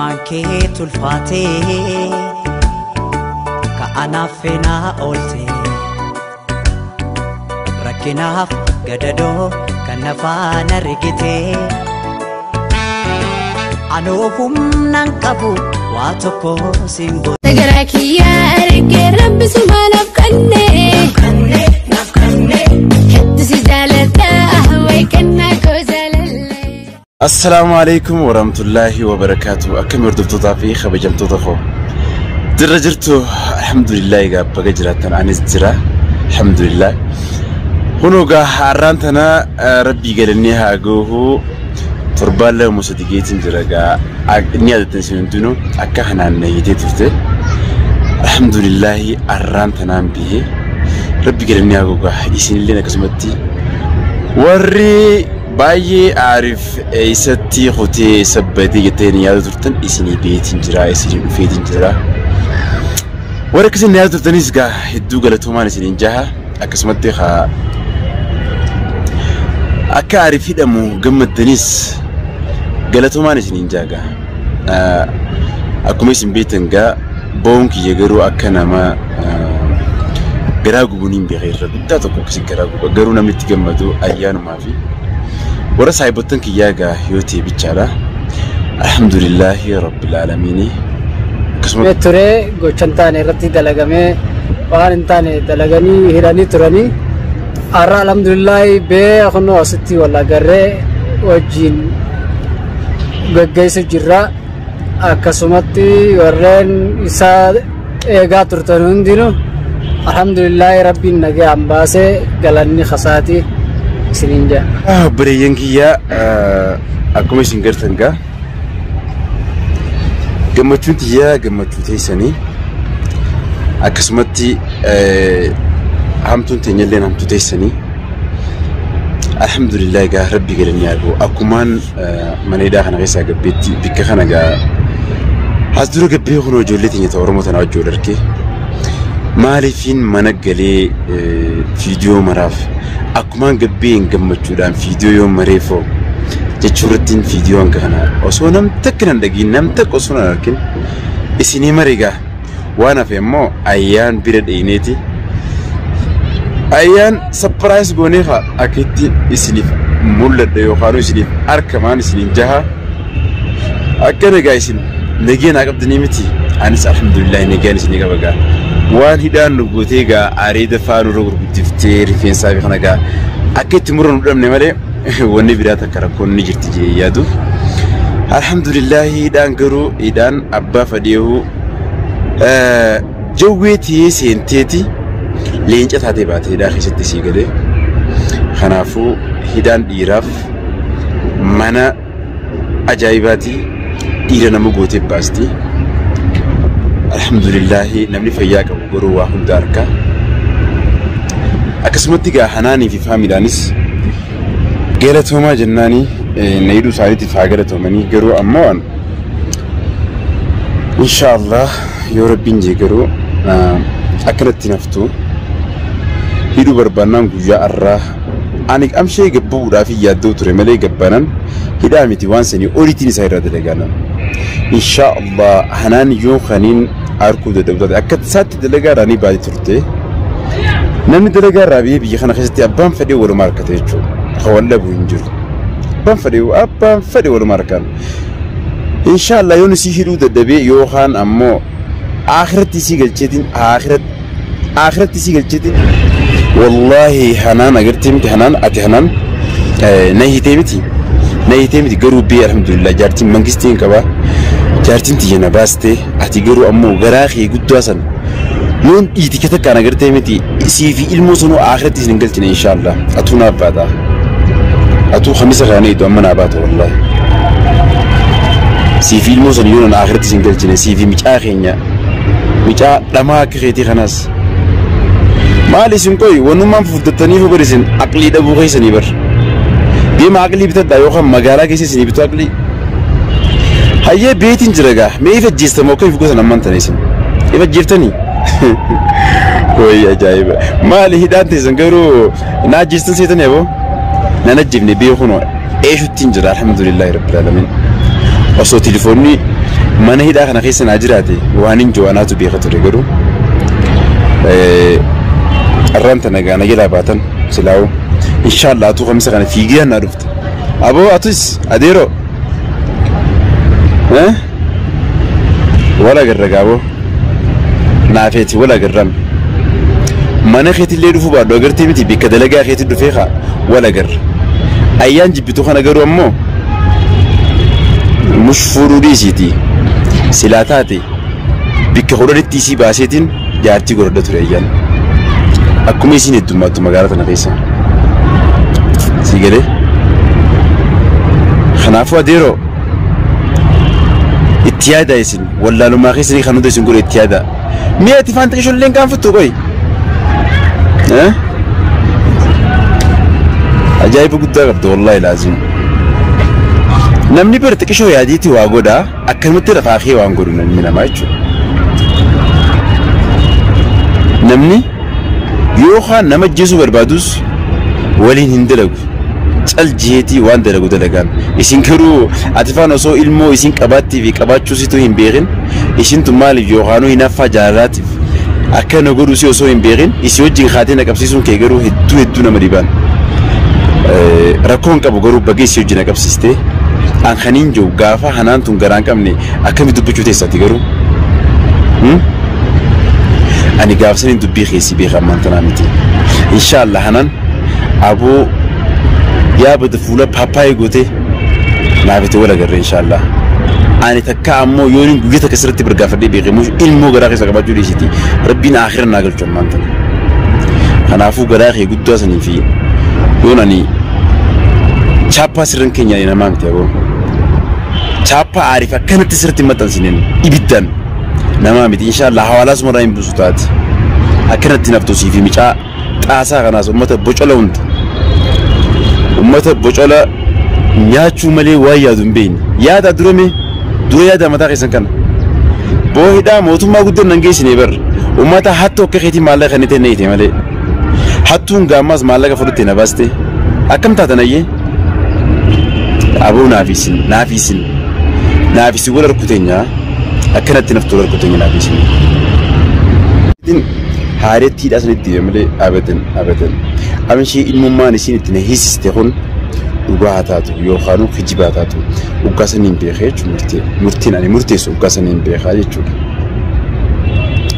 Oolmaan kee tulfaatee ka'anaaf feenaa oolte rakkinaaf gadadoo kan nafaan argite anoo humnaan qabu waa tokko siin godhe. Sagaraa kiyyaa argee rabbi suma naaf kenne. Naaf kenne. Hedduu si jaaladha wayi kennaa koo jaalallee. Assalaamu alaikum warahmatullaahi wabarakaatu. Akkam hordoftootaa fi kabajamtoota koo. Dirra jirtu, alhamdulillah, egaa baga jiraattan, anis jira. Alhamdulillah. Kunoo egaa har'aan tana rabbii galannee haa gahu, torbaan 2 3 geetiin jira egaa. Inni yaadattan isin hundinuu akka kanaan na hiitee turte. Alhamdulillah, har'aan tanaan bihee rabbi galannee haa gahu egaa. Isinillee akkasumatti warri baay'ee Aariif eessatti kutee sabbatee jettanii yaada turtan, isinii beetiin jira, isinii dhufeetiin jira. Warra akkasiin yaada turtanis gaa hedduu galatoomaan isiniin jaha. Akkasumatti haa akka Aariif hidhamu gammaddanis galatoomaan isiniin jaha gaa. Akkuma isin beektan gaa, bo'oon kiyya garuu akka nama garaa gubuun hin beekne irra guddaa tokko akkasii garaa guba, garuu namni itti gammadu ayyaanumaa fi warra saayibottan kiyyaa gaa yoo ta'e bichaadha. Alhamdulillahi rabbil aalamiini. Akkasuma ture gocha hin taane irratti dalagamee, waan hin taane dalaganii hidhanii turanii. Har'a alhamdulillahi beeknoo asitti wal agarree wajjin geggeessu jirra. Akkasumatti warreen isaa eegaa turtan hundinuu, alhamdulillahi, rabbiin nagaan baasee, galanni kasaati isiniin jedha. Obboleeyyan kiyyaa, akkuma isin gartan gaa, gammachuun tiyyaa gammachuu teessanii, akkasumatti hamtuun teenyallee hamtuu teessanii. Alhamdulillah egaa, rabbi galanni haa gahu. Akkumaan mana hidhaa kana keessaa gabbeetti bikka kana gaa as dura gabbee, kun ijoollee teenya ta'e Oromoo tana wajjin wal argee, maaliifiin mana galee viidiyoo maraaf akkumaan gabbeen gammachuudhaan viidiyoo yoo mareefoo jechuu irrattiin viidiyoo hanga kana osoo nam takka nan dhagiin, nam takka osoo nan argin isinii mareegaa. Waan hafe immoo ayyaan bira dheeyneeti ayyaan surprise goonee haa akka itti isiniif mul'adha yookaan isiniif arkamaan isiniin jaha. Akka nagaa isin nagee naa qabdanii miti? Anis alhamdulillah nagaan isinii qaba gaa. Waan hidhaan nu gootee gaa, areeda faa nurra gurguddiftee, rifeensaa fi kana gaa akka itti murra nu dhabne malee wanni biraa takka rakkoon ni jirti jee yaadu. Alhamdulillah, hidhaan garuu hidhaan abbaa fadheehu jawwee tiyee seenteeti leenca taatee baate hidhaa keessatti sii galee. Kanaafuu hidhaan dhiiraaf mana ajaa'ibaati, dhiira nama gootee baasti. Alhamdulillahi, namni fayyaa qabu garuu waa hunda arka. Akkasumatti gaa Hanaanii fi faamilaanis galatoomaa jennaanii, na hidhuu isaaniitiif haa galatoomanii. Garuu ammoo inshaallah yoo rabbiin jee garuu akkanatti naftu hidhuu barbaannaan guyyaa arraa ani amshee gabbuudhaaf yaaddoo ture malee, gabbanan hidhaa miti, waan sanii oliitiin isaa irraa dalagaanan. Insha Allah Hanaan yoo kaniin arkuu dadhabu taate akka isaatti dalagaadhaanii baatee turte, namni dalagaa irraa biyya biyya kana keessatti abbaan fedhee waluma harkate jechuudha. Kan wal dhabu hin jiru. Abbaan fedhee, abbaan fedhe waluma harkaan. Insha Allah yoon isii hidhuu dadhabee yookaan ammoo akhiratti isii galcheetiin, akhiratti isii galcheetiin, wallaahi Hanaan agartee miti? Hanaan, ati Hanaan na hiitee miti, na hiitee miti, garuu bee alhamdulillah jaartiin mangistiin qaba, jaartiin tiyya na baaste. Ati garuu ammoo garaa kee guddaa san yoon dhiiticha takkaan agartee miti, sii fi ilmoo sanuu akhiratti isin hin galchine insha Allah. Atuu naaf baata, atuu kamisa kana eedu amma naa baata. Wallaahi sii fi ilmoo san yoon akhiratti isin galchine, sii fi micaa keenya, micaa dhamaa akka keetii kanaas. Maal isin qoy wanummaan fufurdattaniif bar, isin aqlii dhabuu keessanii bar. Deema aqlii bitadhaa yookaan magaalaa keessa isinii bitu aqlii. Hayyee, beetiin jira gaa, mee ifa ajjeestamoo akka if gosan ammaan tana isin ifa ajjeeftanii? Wayi ajaa'iba! Maali hidhaan teessan garuu na ajjeestan seetanii? Aboo nan ajjeefne, beekunoo eeshuttiin jira, alhamdulillahi rabbil alamin. Osoo telefoonni Mana hidhaa kana keessa naa jiraate waan hin jiru anaatu beeka ture garuu arraan tana gaa na jalaa baatan silaa'u inshaallah atuu kamisa kana fiigee naa dhufte. Aboo atus adeeroo wala agarra gaaboo naafeeti wala agarram mana keetillee dhufuu baadhu agartee miti bakka dalagaa keetti dhufee haa wala agarra. Ayyaan jibbitu kana garuu ammoo mush fuudhuu dhiisiiti silaa taate bakka hodhanitti isii baaseetiin jaartii godhadha ture ayyaan. Akkuma isiin heddummaattu magaalaa tana keessa. Sii galee? Kanaafuu adeeroo itti yaadaa isin wallaalumaa keessanii kan hunda isin godhe itti yaadaa. Mi'a itti faan xiqqisho illee hin qaanfattu qoyi. Ajaa'iba guddaa qabda wallaahi laazim. Namni bira xiqqishoo yaadiitti waa godhaa akkanumatti lafaa kee waan godhu namni namaa jechuudha. Namni yookaan nama ajjeesuu barbaadus waliin hin dalagu. Cal jeetii waan dalagu dalagaan. Isin garuu ati faan osoo ilmoo isin qabaattii fi qabaachuu situu hin beekin isin tun maaliif yookaanuu hinaaffaa jaalalaatiif akkana godhuu si osoo hin beekin isin wajjin kaatee na qabsiisuun kee garuu hedduu hedduu nama dhibaan. Rakkoo hin qabu garuu bagee isii wajjin na qabsiistee an kaniin jiru gaafa hanaan tun garaa hin qabne akkami dubbachuu teessati garuu. Ani gaafa saniin dubbii keessi beeka ammaan tanaa miti. Inshaallah hanaan aboo yaa bada fuula paappaayee gootee naafite wal agarre inshaallah. Ani takka ammoo yoon guyyaa takka sirriitti bargaafadhee beeke immoo ilmoo garaa keessa qabaachuu dhiisiti. Rabbiin aakhira naa galchu ammaan tana. Kanaafuu garaa kee guddaa sanii fi yoon ani chaappaa sirrin keenya namaa miti aboo. Chaappaa aariif akkanatti sirriitti maxxansineen ibiddaan namaa miti inshaallah hawaalaa sumarraa hin buusu taate. Akkanatti naftu fi micaa xaasaa kanaas uummata bocola hunda. Uummata bocola nyaachuu malee waan yaadu hin beekne. Yaada dura mee dura yaada mataa keessan kana. Boo hidhaa mootummaa guddaan nan geessine bar. Uummata hattuu akka keetii maallaqa kan ittiin na malee. Hattuun gaammaas maallaqa fudhattee na baaste. Akkam taatan ayyee? Aboo naaf isin naaf isin naaf isin wal harkuteenya akkanatti naftu wal harkuteenya naaf isin. Haareetti hidhaa sanitti malee abadan abadan. Amishee ilmummaan isin itti na hiisiste kun dhugaa haa taatu yookaan kijibaa taatu dhugaa saniin beekee jechuudha murtiin ani murteessu dhugaa saniin beekaa jechuudha.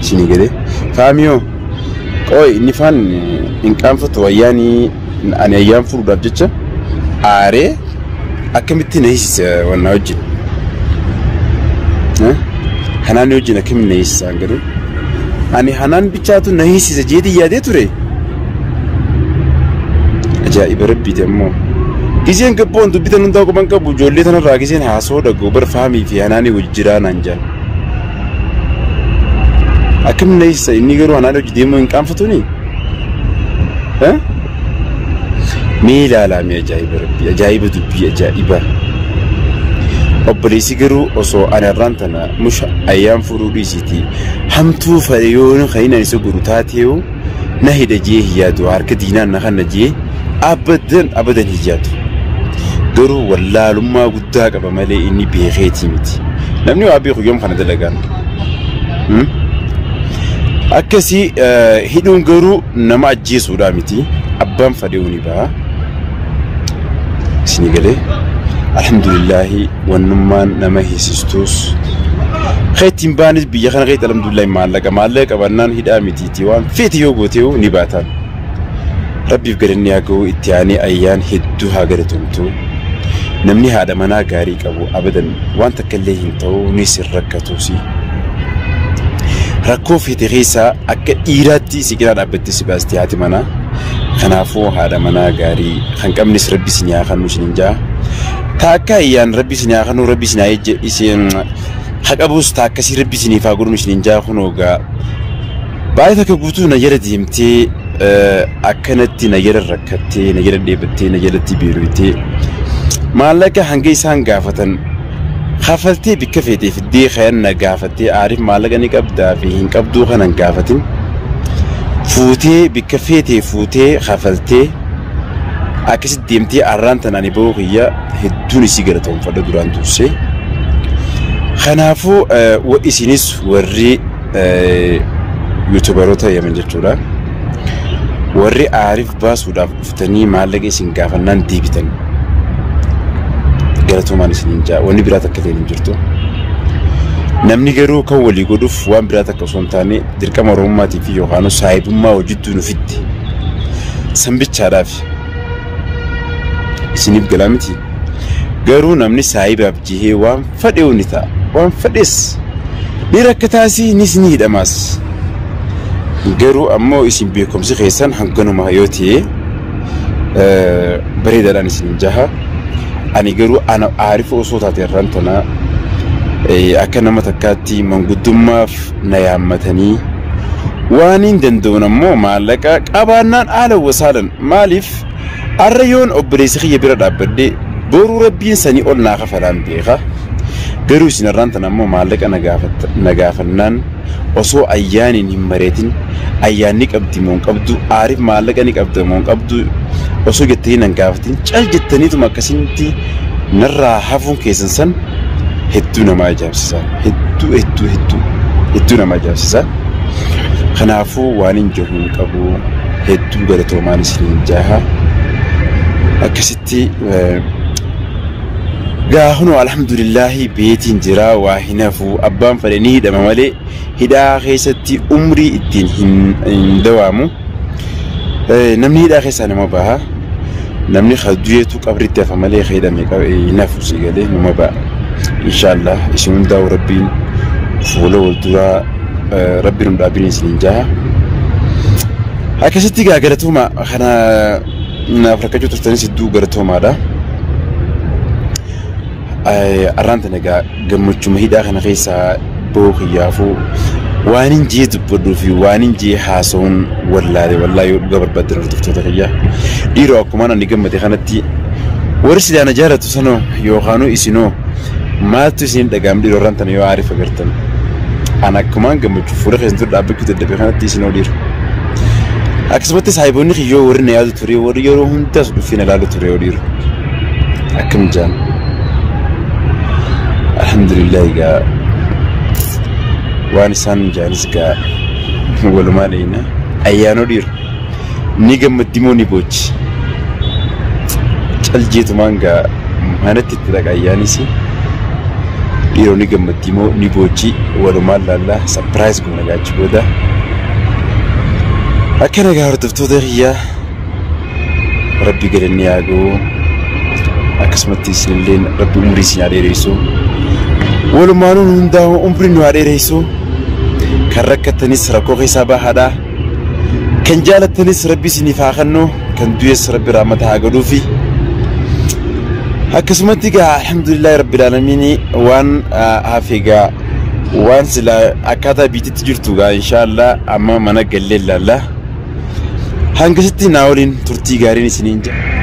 Isinii galee faamiyoo qoy inni faan hin qaanfatu ayyaanii ani ayyaan fuudhuudhaaf jecha aaree akkamitti na hiisise wannaa wajjin. Hanaan wajjin akkamitti na hiisisaan garuu ani hanaan bichaatu na hiisise jeetii yaadee ture. Ajaa'iba rabbiiti ammoo. Giseen gabboon dubbitan hundaa quban qabu ijoollee tanarraa giseen haasoo dhagoo bar faamii fi hanaanii wajji jiraa naan jedhan. Akkamitti na hiisisa inni garuu hanaanii wajji deemuu hin qaanfatuni? Mee ilaalaa mee ajaa'iba rabbii ajaa'iba dubbii ajaa'iba. Obboleessi garuu osoo ani har'aan tana musha ayyaan fuudhuu dhiisiiti hamtuu fedhe yoo kan inni isa godhu taateewu na hidha jee hin yaadu harka diinaan na kanna jee abadan abadan hin yaadu. Garuu wallaalummaa guddaa qaba malee inni beekeetii miti. Namni waa beeku yoom kana dalagaan. Akkasii hidhuun garuu nama ajjeesuudhaa miti. Abbaan fedhe ni ba'a. Isinii galee alhamdulillahi wannummaan nama hiisistus keetiin baanis biyya kana keetti alhamdulillahi maallaqa maallaqa qabannaan hidhaa mitiiti waan feeti yoo gooteewu ni baataan. Rabbiif galanni haa ga'u itti aanee ayyaan hedduu haa galatomtu. Namni haadha manaa gaarii qabu abadan waan takka illee hin ta'u ni sin rakkatuusi. Rakkoo feete keessaa akka dhiiraatti si cinaa dhaabbattee si baasti haati manaa. Kanaafuu haadha manaa gaarii kan qabnes rabbi isin haa kennu isin jaa. Taakka ayyaan rabbi isin haa kennu rabbi isin haa isin haa qabus taakkasii rabbi isiniif haa godhu isin jaa kunoo gaa. Baay'ee takka guutuu na jala deemtee akkanatti na jala rakkattee na jala dheebattee na jalatti beeloytee maallaqa hanga isaan gaafatan kafaltee bikka feetee fiddee kayan na gaafattee aariif maallaqa ni qabdaa fi hin qabduu kana hin gaafatin fuutee bikka feetee fuutee kafaltee akkasitti deemtee arraan tanaan ba'uu kiyya hedduun isii galatoomfadha duraan dursee. Kanaafuu isinis warri yuutubaroota Yemen jechuudha. Warri Aariif baasuudhaaf dhuftanii maallaqa isin gaafannaan deebitan. Galatoomaan isiniin jaa wanni biraa takka illee hin jirtu. Namni garuu kan walii godhuuf waan biraa takka osoo hin taane dirqama Oromummaatii fi yookaan saahibummaa hojiitu nu fidde. Sanbichaadhaaf isiniif galaa miti. Garuu namni saahibaaf jihee waan fedhe ni ta'a. Waan fedhes ni rakkataas nis ni hidhamaas. Garuu ammoo isin beekumsi keessan hanganuma yoo ta'e bareedaadhaan isin jaha. Ani garuu ana Aarifa osoo taate irraan tana akka nama takkaatti manguddummaaf na yaammatanii waan hin danda'uun ammoo maallaqa qabaannaan haala wasaalan maaliif arra yoon obboleessi kiyya bira dhaabbadhee boruu rabbiin sanii ol naa kafalaan beeka. Garuu isin irraan tana ammoo maallaqa na gaafannaan osoo ayyaaniin hin mareetin ayyaanni qabdi moo hin qabdu Aariif maallaqa ni qabda moo hin qabdu osoo jettanii nan gaafatin cal jettaniituma akkasitti narraa hafuun keessan san hedduu nama ajaa'ibsiisa. Hedduu hedduu hedduu hedduu nama ajaa'ibsiisa. Kanaafuu waan hin jiru hin qabu hedduu galatoomaan isiniin jaha. Akkasitti gaahunoo alhamdulillaahi beetiin jira waa hin hafu abbaan fedhe ni hidhama malee hidhaa keessatti umrii ittiin hin dawaamu. Namni hidhaa keessaa nama baha. Namni du'eetu qabritti hafa malee hidhame hin hafu si galee nama baha. Inshaallah isin hundaa'u rabbiin fuula wal duraa rabbiin nu dhaabbiin isiniin jaha. Akkasitti gaa galatooma kana naaf rakkachuu turtanis hedduu galatoomaadha. Arraan tana egaa gammachuma hidhaa kana keessaa bahuu kiyyaafuu waan hin jee dubbadhuu fi waan hin jee haasa'uun wallaale wallaahi yoo dhugaa barbaaddan hordoftoota kiyyaa. Dhiiroo akkuma ani gammade kanatti warri sidaana jaalatu sanoo yookaanuu isinoo maaltu isin dhaga'am dhiiroo arraan tana yoo Aariif agartan. Ani akkumaan gammachuu fuula keessan dura dhaabbachuu dadhabe kanatti isinoo dhiiroo. Akkasumatti saahiboonni kiyyoo warri na yaadu ture warri yeroo hundaas dhufee na ilaalu ture yoo dhiiroo. Akkam jaan. Alhamdulillah egaa waan isaan jaanis egaa walumaa dheeyna ayyaanoo dhiiru ni gammaddi moo ni boochi caljeetumaan gaa manatti itti dhaqa ayyaanis dhiiroo ni gammaddi moo ni boochi walumaan laallaa surprise goona gaachi booda akka nagaa hordoftoota kiyyaa rabbi galanni haa ga'u akkasumatti isinilleen rabbi umurii isin haa dheeressu. Walumaanuun hundaa'u umriin nu haa dheeressu. Kan rakkattanis rakkoo keessaa bahaadha. Kan jaalattanis rabbi isiniif haa kennu. Kan du'es rabbi rahmata haa godhuufi. Akkasumatti egaa alhamdulillahi rabbil aalamiin waan hafe egaa waan sila akkaataa biititti jirtu egaa inshaallah amma mana gallee ilaalla. Hangasitti naa waliin turtii gaariin isiniin jedha.